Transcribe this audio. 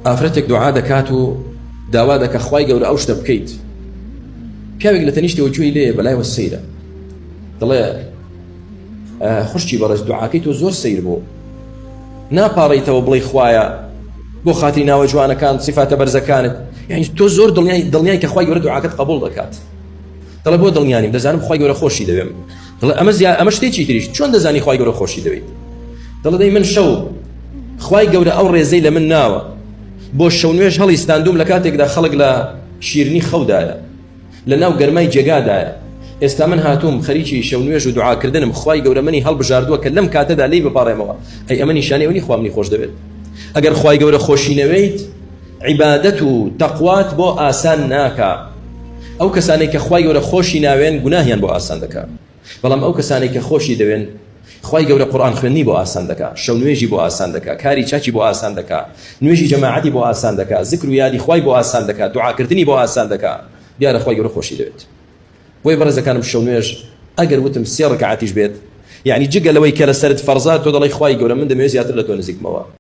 ئافرەتێک دوعا دەکات و داوا دەکە خوای گەورە ئەو شتە بکەیت پیاوێک لە تەنیشتەوە گوێی لێیە بەلایەوە سەیرە دەڵێ خوشکی بەڕێز دوعاکەی تۆ زۆر سەیر بوو ناپاڕیتەوە بڵێ خوایە بۆ خاتری ناوە جوانەکان سیفاتە بەرزەکانت یعنی تۆ زۆر دڵنیای دڵنیای کە خوای گەورە دوعاکەت قبول دەکات دەڵێ بۆ دڵنیانیم دەزانم خوای گەورە خۆشی دەوێم دەڵێ ئەمە زیا ئەمە شتێکی تریش چۆن دەزانی خوای گەورە خۆشی دەوێت دەڵێ دەی من شەو خوای گەورە ئەو ڕێزەی لە من ناوە بۆ شەو نوێژ هەڵی ستاندوم لە کاتێکدا خەڵک لە شیرنی خەودایە لە ناو گەرمای جێگادایە ئێستا من هاتووم خەریکی شەو نوێژ و دوعاکردنم خوای گەورە منی هەڵبژاردووە کە لەم کاتەدا لێی بپاڕێمەوە ئەی ئەمە نیشانەی ئەوە خوا منی خۆش دەوێت ئەگەر خوای گەورە خۆشی نەوێیت عیبادەت و تەقوات بۆ ئاسان ناکا ئەو کەسانەی کە خوای گەورە خۆشی ناوێن گوناهیان بۆ ئاسان دەکا بەڵام ئەو کەسانەی کە خۆشی دەوێن خوای گەورە قورئان خوێندنی بۆ ئاسان دەکا شەو نوێژی بۆ ئاسان دەکا کاری چاکی بۆ ئاسان دەکا نوێژی جەماعەتی بۆ ئاسان دەکا زکر و یادی خوای بۆ ئاسان دەکا دوعاکردنی بۆ ئاسان دەکا دیارە خوای گەورە خۆشی دەوێت بۆیە بەڕێزەکانم شەو نوێژ ئەگەر وتم سێ ڕکعاتیش بێت یعنی جگە لەوەی کە لەسەرت فەرزە تۆ دەڵێی خوای گەورە من دەمەوێت زیاتر لە تۆ نزیک بمەوە.